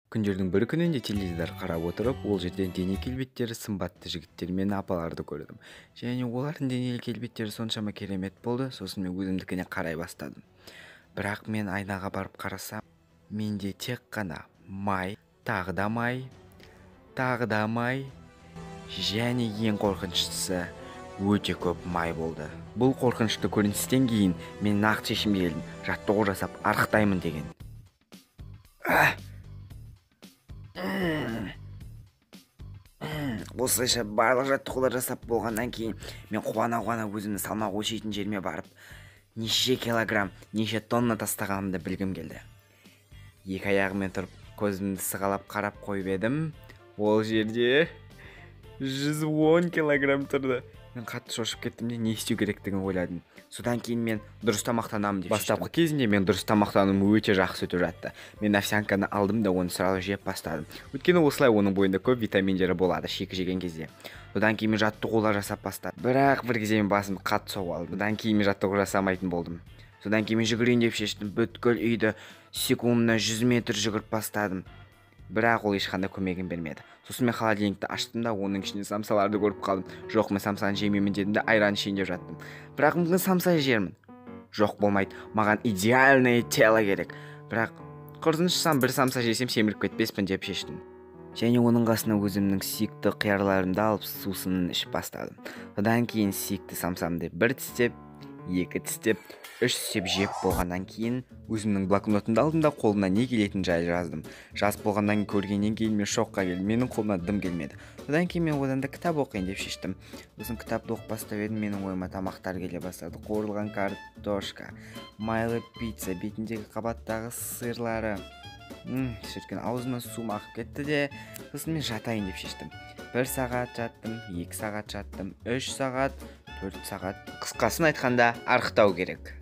Күндердің бір күнінде теледидар қарап отырып, ол жерден дене келбеттері сымбатты жігіттер мен апаларды көрдім. Және олардың дене келбеттері соншама керемет болды, сосын мен өзімдікіне қарай бастадым. Бірақ мен айнаға барып қарасам, менде тек қана май, тағы да май, тағы да май, және ең қорқыныштысы өте көп май болды. Бұл қорқынышты көріністен кейін мен нақты шешімге келдім. Жаттығу жасап арықтаймын деген. Осылайша барлық жаттығулар жасап болғаннан кейін мен қуана-қуана өзімнің салмақ өлшейтін жеріме барып, неше килограмм, неше тонна тастағанымды білгім келді. Екі аяғыммен тұрып көзімді сығалап қарап қойып едім, ол жерде 110 килограмм тұрды. Мен қатты шошып кеттім де, не істеу керектігін ойладым. Содан кейін мен дұрыс тамақтанамын деп шештім. Бастапқы кезінде мен дұрыс тамақтануым өте жақсы өтіп жатты. Мен овсянканы алдым да оны сразу жеп бастадым. Өйткені осылай оның бойында көп витаминдері болады шикі жеген кезде. Содан кейін мен жаттығулар жасап бастадым. Бірақ бір кезде мен басымды қатты соғып алдым. Содан кейін мен жаттығу жасамайтын болдым. Содан кейін мен жүгірейін деп шештім. Бүткіл үйді секундына 100 метр жүгіріп бастадым. Бірақ ол ешқандай көмегін бермеді. Сосын мен холодильникті аштым да, оның ішінде самсаларды көріп қалдым. Жоқ, мен самсаны жемеймін дедім де, айран ішейін деп жаттым. Бірақ мүмкін самса жермін. Жоқ, болмайды. Маған идеальное тело керек. Бірақ құртыншысам бір самса жесем семіріп кетпеспін деп шештім. Және оның қасына өзімнің сүйікті қиярларымды алып сусынын ішіп бастадым. Содан кейін сүйікті самсамды бір тістеп, екі тістеп, үш тістеп жеп болғаннан кейін өзімнің блокнотымды алдым да қолымнан не келетінін жайлы жаздым. Жазып болғаннан көргеннен кейін мен шокқа келдім. Менің қолымнан дым келмеді. Содан кейін мен одан да кітап оқиын деп шештім. Сосын кітапты оқып бастап едім, менің ойыма тамақтар келе бастады. Қуырылған картошка, майлы пицца, бетіндегі қабаттағы сырлары. Шіркін, аузымнан суым ағып кетті де, сосын мен жатайын деп шештім. 1 сағат жаттым, 2 сағат жаттым, 3 сағат, 4 сағат. Қысқасын айтқанда, арықтау керек.